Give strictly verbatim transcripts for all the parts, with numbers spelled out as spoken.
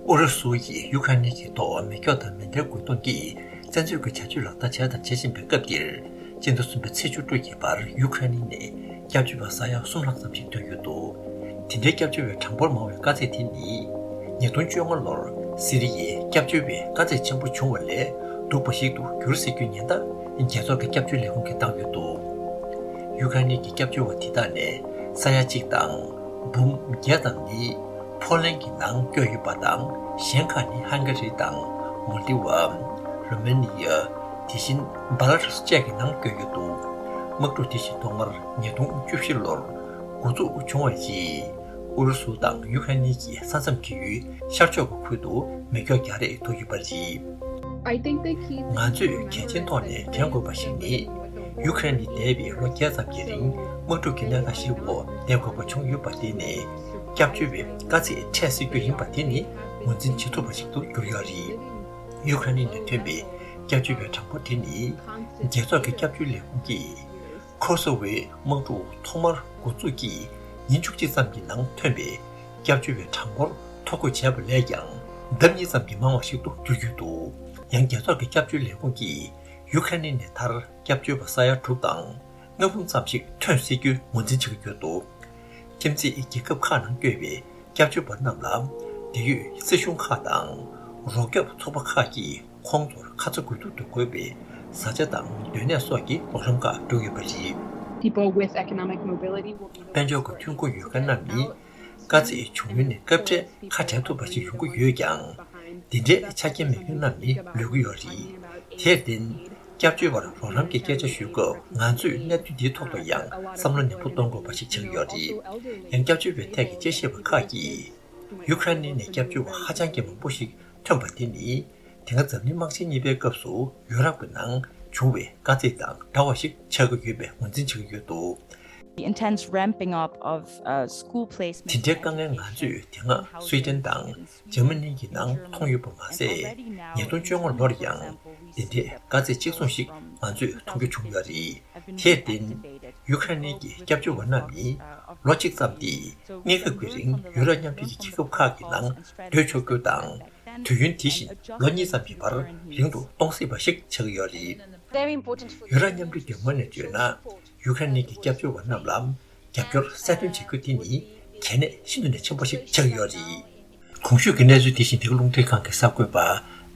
ཨུ་རུ་སུ་ཡིས་ཡུ་ཁ་རེན་གྱི་ཐོག་མེ་སྒྱོགས་དང་མེ་མདའི་རྒོལ་རྡུང་གིས་བཙན་འཛུལ་གྱི་བྱ་སྤྱོད་ལག་བསྟར་བྱས་དང་བྱེད་བཞིན་པའི་སྐབས་འདིར། སྤྱི་ཟླ་གསུམ་པའི་ཚེས་བཅུ་དྲུག་གི་བར་ཡུ་ཁ་རེན་ནས་སྐྱབས་བཅོལ་བ་ས་ཡ་གསུམ་ལྷག་ཙམ་ཞིག་ཐོན་ཡོད་འདུག་དེ་འདྲའི་སྐྱབས་བཅོལ་བའི་གྲངས་འབོར་མང་བའི་དཀའ་ཚེགས་དེ་ནི། ཉིས་སྟོང་བཅོ་ལྔ་ལོར་སི་རི་ཡའི་སྐྱབས་བཅོལ་བའི་དཀའ་ཚེགས་ཆེན་པོ་བྱུང་བ་ལས་སྡུག་པ་ཞིག་ཏུ་གྱུར་སྲིད་རྒྱུའི་ཉེན་བརྡ་རྒྱལ་ཚོགས་ཀྱི་སྐྱབས་བཅོལ་ལས་ཁུངས་ཀྱིས་བཏང་ཡོད་འདུག་ཡུ་ཁ་རེན་གྱི་སྐྱབས་བཅོལ་བ་དེ་དག་ནས་ས་ཡ་གཅིག་དང་འབུམ་བརྒྱད་ཙམ་ནི་ཕོ་ལན་གྱི་ནང་བསྐྱོད་ཡོད་པ་དང་། གཞན་ཁག་ནི་ཧང་ག་རི་དང་མོལ་ཏི་ཝ། རོ་མེ་ནི་ཡ། དེ་བཞིན་བྷ་ལ་རུས་བཅས་ཀྱི་ནང་བསྐྱོད་ཡོད་འདུག་དམག་འཁྲུག་དེ་བཞིན་ཐོག་མར་ཉིས་སྟོང་བཅུ་བཞི་ལོར་འགོ་འཛུགས་བྱུང་བ་རྗེས། ཨུ་རུ་སུ་དང་ཡུ་ཁ་རེན་གྱི་ས་མཚམས་ཀྱི་ཡུལ་ཤར་ཕྱོགས་ཀྱི་ཁུལ་དུ་མེ་སྒྱོགས་རྒྱག་རེས་ཐུག་ཡོད་པ་རེད། I think the key ང་ཚོས་གལ་ཆེན་ཐོག་ནས་དྲན་དགོས་པ་ཞིག་ནི། ཡུ་ཁ་རེན་ནི་འདས་པའི་ལོ་བརྒྱད་ཙམ་གྱི་རིང་དམག་འཁྲུག་གི་གནས་སྟངས་ཤིག་འོག་བསྡད་དགོས་པ་བྱུང་ཡོད་པ་དེ་ནི། སྐྱབས་བཅོལ་བའི་དཀའ་ཚེགས་འཕྲད་སྲིད་རྒྱུ་ཡིན་པ་དེ་ནི་ངོས་འཛིན་བྱེད་ཐུབ་པ་ཞིག་ཏུ་གྱུར་ཡོད་རེད། ཡུ་ཁ་རེན་ནས་ཐོན་པའི་སྐྱབས་བཅོལ་བའི་གྲངས་འབོར་དེ་ནི། རྒྱལ་ཚོགས་ཀྱི་སྐྱབས་བཅོལ་ལས་ཁུངས་ཀྱིས། ཁོ་སོ་བའི་དམག་འཁྲུག་ཐོག་མར་འགོ་འཛུགས་ཀྱི་ཉིན་བཅུ་གཅིག་ཙམ་གྱི་ནང་ཐོན་པའི་སྐྱབས་བཅོལ་བའི་གྲངས་འབོར་ཐོ་འགོད་བྱས་པ་ལས་ཀྱང་ལྡབ་གཉིས་ཙམ་གྱིས་མང་བ་ཞིག་ཏུ་གྱུར་ཡོད་འདུག་ཡང་རྒྱལ་ཚོགས་ཀྱི་སྐྱབས་བཅོལ་ལས་ཁུངས་ཀྱིས་ཡུ་ཁ་རེན་ནས་མཐར་སྐྱབས་བཅོལ་བ་ས་ཡ་དྲུག་དང་ལྔ་འབུམ་ཙམ་ཞིག་ཐོན་སྲིད་རྒྱུའི་ངོས་འཛིན་བྱེད་ཀྱི་ཡོད་འདུག་ཁྱིམ་མཚེས་རྒྱལ་ཁབ་ཁག་ནང་བསྐྱོད་པའི་སྐྱབས་བཅོལ་བ་རྣམས་ལ་འབྲེལ་ཡོད་སྲིད་གཞུང་ཁག་དང་རོགས་སྐྱོབ་ཚོགས་པ་ཁག་གིས། ཁོང་ཚོར་ཁ་ཚ་དགོས་གཏུག་ཏུ་དགོས་པའི་བཟའ་བཅའ་དང་སྡོད་གནས་སོགས་ཀྱི་རོགས་རམ་ཁག་སྤྲོད་ཡོད་པ་རེད། People with economic mobility will be དཔལ་འབྱོར་གྱི་ཐོན་ཁུངས་ཡོད་མཁན་རྣམས་ནི་དཀའ་ཚེགས་བྱུང་ཡུལ་ནས་སྐབས་འཕྲལ་ཁ་བྲལ་ཐུབ་པ་ཞིག་ཡོང་གི་ཡོད་ཀྱང་། འདི་འདྲའི་ཆ་རྐྱེན་མེད་མཁན་རྣམས་ནི་ལུས་ཀྱི་ཡོད་རེད། དེར་བརྟེན། སྐྱབས་བཅོལ་བར་རོགས་རམ་གྱི་སྐད་ཆ་ཞུ་སྐབས་ང་ཚོས་གནད་དོན་འདིའི་ཐོག་ཏུ་ཡང་བསམ་བློ་ནན་པོ་གཏོང་དགོས་པ་ཞིག་ཆགས་ཀྱི་ཡོད་རེད། ཡང་སྐྱབས་བཅོལ་བའི་ཐད་ཀྱི་དཔྱད་ཞིབ་པ་ཁག་གིས། ཡུ་ཁ་རེན་ནས་སྐྱབས་བཅོལ་བ་ཧ་ཅང་གི་མང་པོ་ཞིག་ཐོན་པ་དེ་ནི། དེ་སྔ་འཛམ་གླིང་དམག་ཆེན་གཉིས་པའི་སྐབས་སུ་ཡུ་རོབ་ཀྱི་ནང་བྱུང་བའི་དཀའ་ཚེགས་དང་འདྲ་བ་ཞིག་ཆགས་ཀྱི་ཡོད་པའི་ངོས་འཛིན་བྱེད་ཀྱི་ཡོད་འདུག The intense ramping up of uh, school placement དེ་འདྲའི་དཀའ་ངལ་ང་ཚོས་དེ་སྔ་སུའེ་ཏེན་དང་འཇར་མ་ནི་གྱི་ནང་མཐོང་ཡོད་པ་མ་ཟད། ཉིས་སྟོང་བཅོ་ལྔ་ལོར་ཡང་དེ་འདྲའི་དཀའ་ཚེགས་གཅིག་མཚུངས་ཤིག་ང་ཚོས་མཐོང་རྒྱུ་བྱུང་ཡོད་རེད། དེར་བརྟེན། ཡུ་ཁ་རེན་གྱི་སྐྱབས་བཅོལ་བ་རྣམས་ནི་ལོ་གཅིག་ཙམ་སྟེ་གནས་སྐབས་ཀྱི་རིང་ཡུ་རོབ་མཉམ་འབྲེལ་གྱི་རྒྱལ་ཁབ་ཁག་གི་ནང་སྡོད་ཆོག་རྒྱུ་དང་། དུས་ཡུན་དེ་བཞིན་ལོ་གཉིས་ཙམ་གྱི་བར་རིང་དུ་གཏོང་སྲིད་པ་ཞིག་ཆགས་ཀྱི་ཡོད་རེད། Very important for ཡུ་རོབ་མཉམ་འབྲེལ་གྱི་ངོས་ནས་བརྗོད་ན། ཡུ་ཁ་རེན་གྱི་སྐྱབས་བཅོལ་བ་རྣམས་ལ་རྒྱབ་སྐྱོར་གསལ་སྟོན་བྱེད་རྒྱུ་དེ་ནི་གལ་གནད་ཤིན་ཏུ་ནས་ཆེན་པོ་ཞིག་ཆགས་ཀྱི་ཡོད་རེད། གོང་ཞུས་ཀྱི་གནས་ཚུལ་དེ་བཞིན་འདི་ག་རླུང་འཕྲིན་ཁང་གི་གསར་འགོད་པ་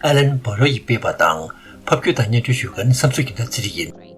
ཨ་ལན་བྷ་རོ་ཡིས་སྤེལ་བ་དང་ཕབ་སྒྱུར་དང་སྙན་སྒྲོན་ཞུ་མཁན་བསམ་ཚུལ་རྒྱལ་མཚན་ཚེ་རིང་ཡིན།